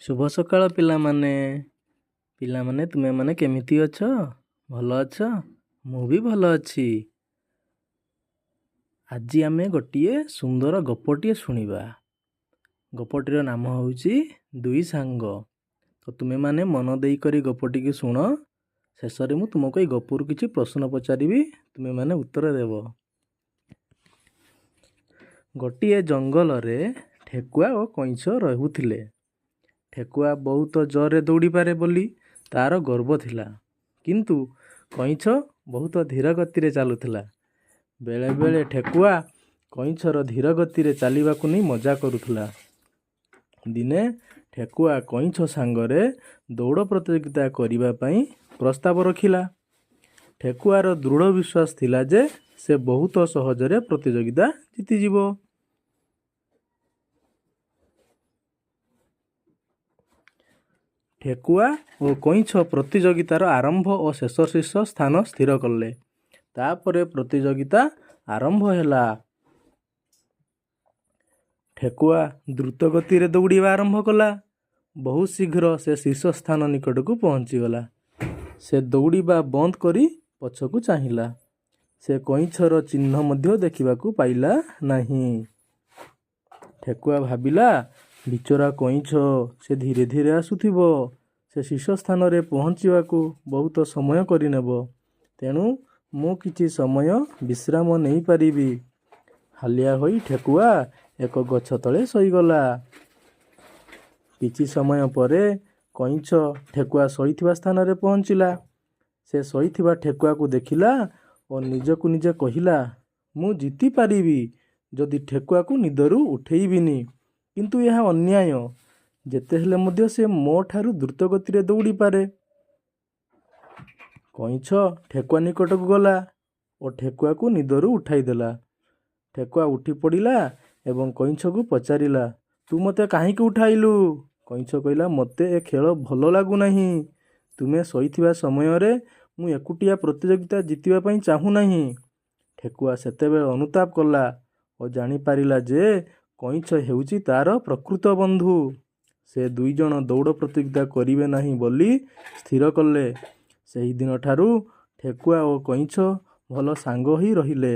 ଶୁଭ ସକାଳ ପିଲାମାନେ। ପିଲାମାନେ, ତୁମେମାନେ କେମିତି ଅଛ? ଭଲ ଅଛ? ମୁଁ ବି ଭଲ ଅଛି। ଆଜି ଆମେ ଗୋଟିଏ ସୁନ୍ଦର ଗପଟିଏ ଶୁଣିବା। ଗପଟିର ନାମ ହେଉଛି ଦୁଇ ସାଙ୍ଗ। ତ ତୁମେମାନେ ମନ ଦେଇକରି ଗପଟିକୁ ଶୁଣ। ଶେଷରେ ମୁଁ ତୁମକୁ ଏଇ ଗପରୁ କିଛି ପ୍ରଶ୍ନ ପଚାରିବି, ତୁମେମାନେ ଉତ୍ତର ଦେବ। ଗୋଟିଏ ଜଙ୍ଗଲରେ ଠେକୁଆ ଓ କଇଁଛ ରହୁଥିଲେ। ଠେକୁଆ ବହୁତ ଜୋରରେ ଦୌଡ଼ିପାରେ ବୋଲି ତା'ର ଗର୍ବ ଥିଲା, କିନ୍ତୁ କଇଁଛ ବହୁତ ଧୀର ଗତିରେ ଚାଲୁଥିଲା। ବେଳେବେଳେ ଠେକୁଆ କଇଁଛର ଧୀର ଗତିରେ ଚାଲିବାକୁ ନେଇ ମଜା କରୁଥିଲା। ଦିନେ ଠେକୁଆ କଇଁଛ ସାଙ୍ଗରେ ଦୌଡ଼ ପ୍ରତିଯୋଗିତା କରିବା ପାଇଁ ପ୍ରସ୍ତାବ ରଖିଲା। ଠେକୁଆର ଦୃଢ଼ ବିଶ୍ୱାସ ଥିଲା ଯେ ସେ ବହୁତ ସହଜରେ ପ୍ରତିଯୋଗିତା ଜିତିଯିବ। ଠେକୁଆ ଓ କଇଁଛ ପ୍ରତିଯୋଗିତାର ଆରମ୍ଭ ଓ ଶେଷ ଶୀର୍ଷ ସ୍ଥାନ ସ୍ଥିର କଲେ। ତାପରେ ପ୍ରତିଯୋଗିତା ଆରମ୍ଭ ହେଲା। ଠେକୁଆ ଦ୍ରୁତ ଗତିରେ ଦୌଡ଼ିବା ଆରମ୍ଭ କଲା। ବହୁତ ଶୀଘ୍ର ସେ ଶୀର୍ଷ ସ୍ଥାନ ନିକଟକୁ ପହଞ୍ଚିଗଲା। ସେ ଦୌଡ଼ିବା ବନ୍ଦ କରି ପଛକୁ ଚାହିଁଲା। ସେ କଇଁଛର ଚିହ୍ନ ମଧ୍ୟ ଦେଖିବାକୁ ପାଇଲା ନାହିଁ। ଠେକୁଆ ଭାବିଲା, ବିଚରା କଇଁଛ, ସେ ଧୀରେ ଧୀରେ ଆସୁଥିବ। ସେ ଶୀର୍ଷ ସ୍ଥାନରେ ପହଞ୍ଚିବାକୁ ବହୁତ ସମୟ କରିନେବ। ତେଣୁ ମୁଁ କିଛି ସମୟ ବିଶ୍ରାମ ନେଇପାରିବି। ହାଲିଆ ହୋଇ ଠେକୁଆ ଏକ ଗଛ ତଳେ ଶୋଇଗଲା। କିଛି ସମୟ ପରେ କଇଁଛ ଠେକୁଆ ଶୋଇଥିବା ସ୍ଥାନରେ ପହଞ୍ଚିଲା। ସେ ଶୋଇଥିବା ଠେକୁଆକୁ ଦେଖିଲା ଓ ନିଜକୁ ନିଜେ କହିଲା, ମୁଁ ଜିତିପାରିବି ଯଦି ଠେକୁଆକୁ ନିଦରୁ ଉଠେଇବିନି। କିନ୍ତୁ ଏହା ଅନ୍ୟାୟ। ଯେତେ ହେଲେ ମଧ୍ୟ ସେ ମୋ ଠାରୁ ଦ୍ରୁତ ଗତିରେ ଦୌଡ଼ିପାରେ। କଇଁଛ ଠେକୁଆ ନିକଟକୁ ଗଲା ଓ ଠେକୁଆକୁ ନିଦରୁ ଉଠାଇଦେଲା। ଠେକୁଆ ଉଠି ପଡ଼ିଲା ଏବଂ କଇଁଛକୁ ପଚାରିଲା, ତୁ ମୋତେ କାହିଁକି ଉଠାଇଲୁ? କଇଁଛ କହିଲା, ମୋତେ ଏ ଖେଳ ଭଲ ଲାଗୁନାହିଁ। ତୁମେ ଶୋଇଥିବା ସମୟରେ ମୁଁ ଏକୁଟିଆ ପ୍ରତିଯୋଗିତା ଜିତିବା ପାଇଁ ଚାହୁଁନାହିଁ। ଠେକୁଆ ସେତେବେଳେ ଅନୁତାପ କଲା ଓ ଜାଣିପାରିଲା ଯେ କଇଁଛ ହେଉଛି ତା'ର ପ୍ରକୃତ ବନ୍ଧୁ। ସେ ଦୁଇଜଣ ଦୌଡ଼ ପ୍ରତିଯୋଗିତା କରିବେ ନାହିଁ ବୋଲି ସ୍ଥିର କଲେ। ସେହିଦିନଠାରୁ ଠେକୁଆ ଓ କଇଁଛ ଭଲ ସାଙ୍ଗ ହୋଇ ରହିଲେ।